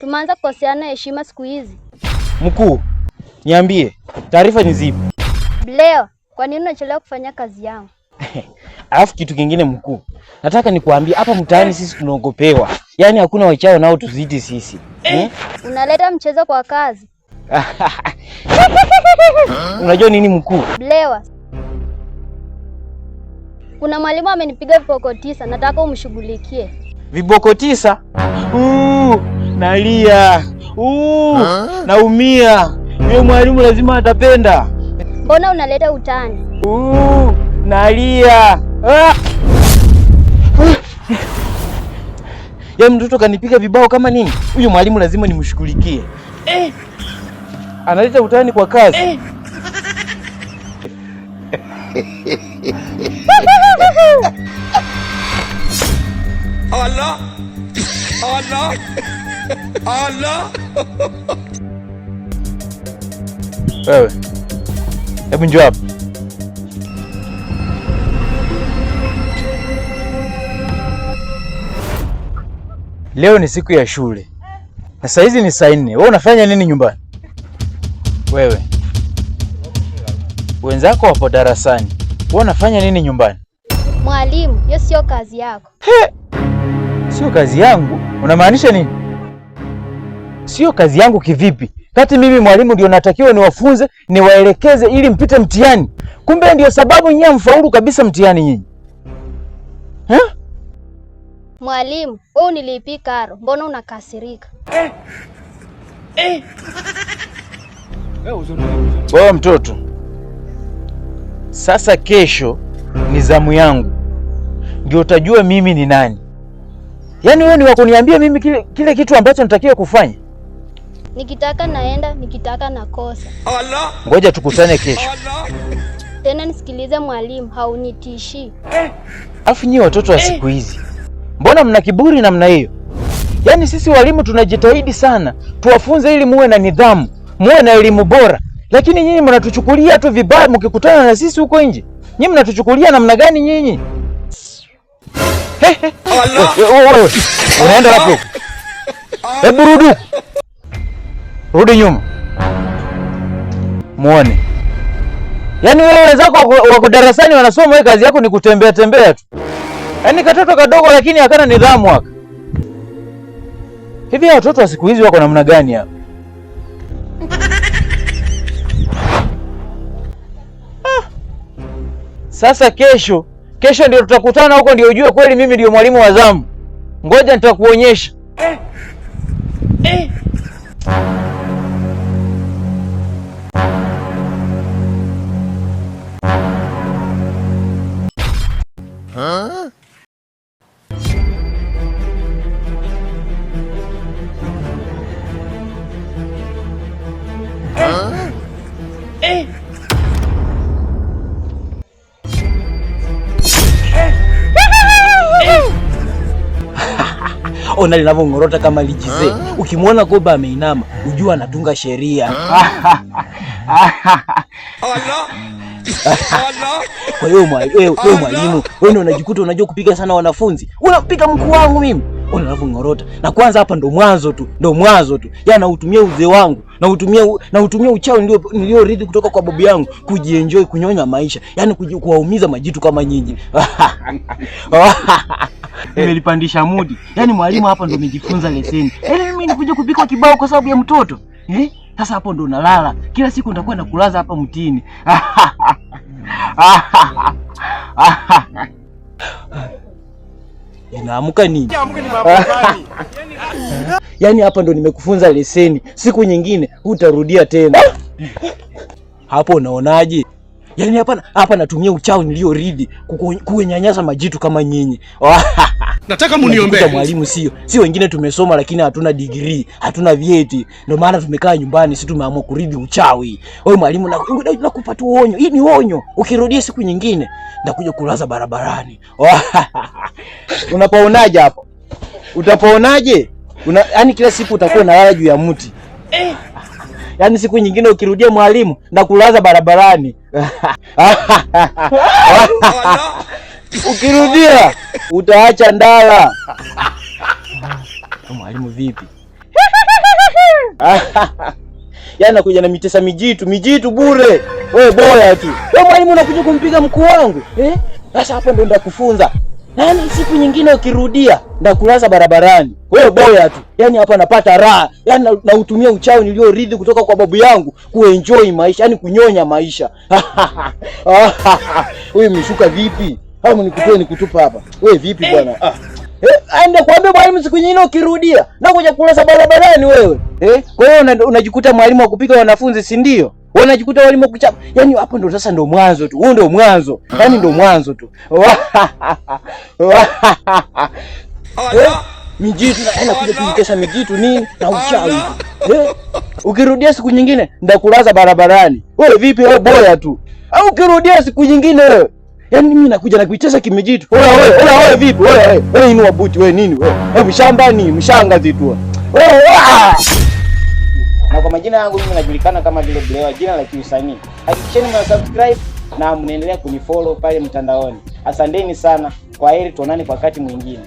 Tumeanza kukoseana heshima siku hizi. Mkuu, niambie, taarifa ni zipi? Leo, kwa nini unachelewa kufanya kazi yangu? Alafu kitu kingine mkuu, nataka nikuambie hapa mtaani sisi tunaogopewa, yaani hakuna wachawi nao tuzidi sisi eh? Unaleta mchezo kwa kazi. Unajua nini mkuu? Blewa, kuna mwalimu amenipiga viboko 9, nataka umshughulikie. Viboko 9? Nalia. Naumia. Yule mwalimu lazima atapenda. Mbona unaleta utani? Nalia. Ah! Ya mtoto kanipiga vibao kama nini? Huyu mwalimu lazima nimshughulikie. Eh. Analeta utani kwa kazi. Eh. Allah! Allah! Allah! Wewe. Hebu njoo hapa. Leo ni siku ya shule na saa hizi ni saa 4. Wewe unafanya nini nyumbani? Wewe wenzako wapo darasani, wewe unafanya nini nyumbani? Mwalimu, hiyo sio kazi yako. He! Sio kazi yangu? Unamaanisha nini? Sio kazi yangu kivipi? Kati mimi mwalimu ndio natakiwa niwafunze, niwaelekeze ili mpite mtihani. Kumbe ndio sababu nyinyi mfaulu kabisa mtihani nyinyi. Mwalimu, wewe unilipi karo, mbona unakasirika? Wewe mtoto, sasa kesho ni zamu yangu, ndio utajua mimi ni nani. Yaani wewe ni wa kuniambia mimi kile kitu ambacho natakiwa kufanya? Nikitaka naenda, nikitaka nakosa. Allah! Ngoja tukutane kesho. Allah! Tena nisikilize mwalimu, haunitishi. Afu nyinyi watoto wa siku hizi, mbona mna kiburi namna hiyo? Yaani sisi walimu tunajitahidi sana tuwafunze ili muwe na nidhamu, muwe na elimu bora, lakini nyinyi mnatuchukulia tu vibaya mkikutana na sisi huko nje. Nyinyi mnatuchukulia namna gani nyinyi? Allah! Wewe unaenda wapi huko? Hebu rudi. Rudi nyuma. Muone. Yaani wewe wenzako wako darasani wanasoma, wewe kazi yako ni kutembea tembea tu. Yaani katoto kadogo lakini hakana nidhamu haka. Hivi watoto wa siku hizi wako namna gani hapa? Sasa kesho ndio tutakutana huko, ndio ujue kweli mimi ndio mwalimu wa zamu. Ngoja nitakuonyesha. Ona linavyongorota kama lijize. Ukimwona koba ameinama, ujua anatunga sheria. Allah! Allah! Kwa hiyo wewe mwalimu, wewe ndio unajikuta unajua kupiga sana wanafunzi. Unapiga mkuu wangu mimi. Ona linavyongorota. Na kwanza hapa ndo mwanzo tu, ndo mwanzo tu. Yaani nautumia uzee wangu, nautumia uchawi niliorithi kutoka kwa babu yangu kujienjoy, kunyonya maisha. Yaani kuwaumiza majitu kama nyinyi. Nimelipandisha mudi. Yaani mwalimu hapa ndo nimejifunza leseni. Yaani mimi nikuja kupika kibao kwa sababu ya mtoto. Eh? Sasa hapo ndo nalala. Kila siku nitakuwa nakulaza hapa mtini. Inaamka nini? Yaani hapa ndo nimekufunza leseni. Siku nyingine hutarudia tena. Hapo unaonaje? Yaani hapa natumia uchawi niliorithi kunyanyasa majitu kama nyinyi. Nataka muniombee. Mwalimu sio wengine tumesoma lakini hatuna degree, hatuna vyeti. Ndio maana tumekaa nyumbani, sisi tumeamua kurithi uchawi. Wewe mwalimu nakupa tu onyo. Hii ni onyo. Ukirudia siku nyingine nitakuja kulaza barabarani. Unapaonaje hapo? Utapaonaje? Yaani kila siku utakuwa unalala juu ya mti. Yaani siku nyingine ukirudia mwalimu na kulaza barabarani. Ukirudia utaacha ndala. Mwalimu vipi? Yaani nakuja na mitesa mijitu, mijitu bure. Wewe boya tu. Wewe mwalimu unakuja kumpiga mkuu wangu. Eh? Sasa hapo ndo ndakufunza. Yaani siku nyingine ukirudia ndakulaza barabarani. Wewe boya tu. Yaani hapa napata raha. Yaani nautumia uchawi niliorithi kutoka kwa babu yangu kuenjoy maisha, yaani kunyonya maisha. Wewe umeshuka vipi? Au nikutoe nikutupa hapa? Wewe vipi bwana? Ah. Eh, ende kuambia mwalimu siku nyingine ukirudia na kuja kulaza barabarani wewe. Eh? Kwa hiyo unajikuta mwalimu wa kupiga wanafunzi, si ndio? Wanajikuta walimu kuchapa. Yaani hapo ndo sasa ndo mwanzo tu. Huo ndo mwanzo. Yaani ndo mwanzo tu. Eh? Mijitu na kuja kunikesha mijitu nini na uchawi. Eh? Ukirudia siku nyingine ndakulaza barabarani. Wewe vipi wewe boya tu. Au ukirudia siku nyingine wewe. Yaani mimi nakuja na kuicheza kimijitu. Wewe wewe wewe wewe vipi? Wewe wewe wewe inua buti wewe nini wewe? Wewe mshambani, mshangazi tu. Wewe. Na kwa majina yangu mimi najulikana kama vile Blewa, jina la kiusanii. Hakikisheni mna subscribe na mnaendelea kunifollow pale mtandaoni. Asanteni sana. Kwa heri, tuonane kwa wakati mwingine.